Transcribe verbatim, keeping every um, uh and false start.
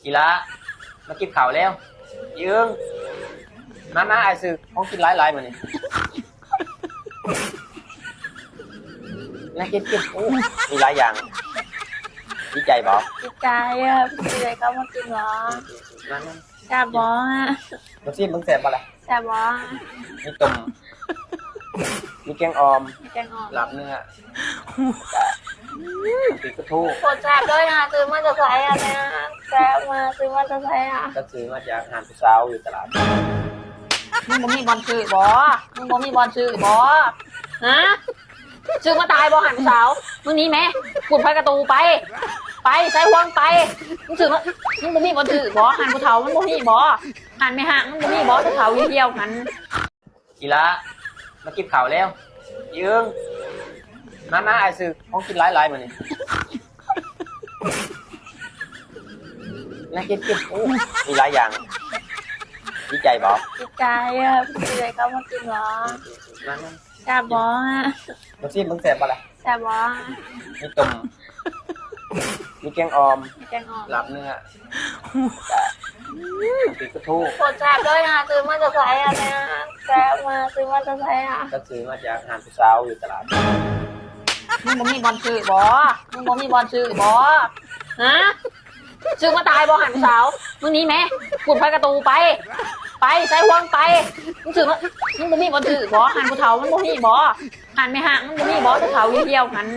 อีหล่า มากินข้าวแล้ว อีเอิง มา มา อ้ายซื้อของกินหลายๆ มื้อนี้ มากิน กิน โอ้ มีหลายอย่าง ดีใจบ่ ดีใจอะ ดีใจเขามากินหรอ มา มา แซ่บบ่อะ มาซิมเบิ่ง แซ่บบ่ล่ะ แซ่บบ่ มีต้ม มีแกงอ่อม มีแกงอ่อม ลาบเนื้อ อืม ปีกปลาทู โคตรแซ่บเลยนะ ซื้อมาจากไสอะเนี่ย แซ่บมา ซื้อมาจากไสอะ ก็ซื้อมาจากร้านผู้สาวอยู่ตลาด มึงบ่มีบ่อนซื้อบ่ มึงบ่มีบ่อนซื้อบ่ ฮะ ซื้อมาตายบ่หันผู้สาว มึงหนีแม่ คุณไปกระตูไป ไป ใส่ห่วงไป มึงซื้อมา มึงบ่มีบ่อนซื้อบ่ หันผู้เฒ่ามันบ่มีบ่ หันแม่ห้างมันบ่มีบ่ ผู้เฒ่าเหี่ยวๆหัน อีหล่า มากินข้าวแล้ว อีเอิง มา มา อ้ายซื้อของกินหลายๆ มื้อนี้ มากิน กิน โอ้ มีหลายอย่าง ดีใจบ่ ดีใจอะ ดีใจเขามากินหรอ มา มา แซ่บบ่อะ มาซิมเบิ่ง แซ่บบ่ล่ะ แซ่บบ่ มีต้ม มีแกงอ่อม มีแกงอ่อม ลาบเนื้อ อืม ปีกปลาทู โคตรแซ่บเลยนะ ซื้อมาจากไสอะเนี่ย แซ่บมา ซื้อมาจากไสอะ ก็ซื้อมาจากร้านผู้สาวอยู่ตลาด มึงบ่มีบ่อนซื้อบ่ มึงบ่มีบ่อนซื้อบ่ ฮะ ซื้อมาตายบ่หันผู้สาว มึงหนีแม่ คุณไปกระตูไป ไป ใส่ห่วงไป มึงซื้อมา มึงบ่มีบ่อนซื้อบ่ หันผู้เฒ่ามันบ่มีบ่ หันแม่ห้างมันบ่มีบ่ ผู้เฒ่าเหี่ยวๆหัน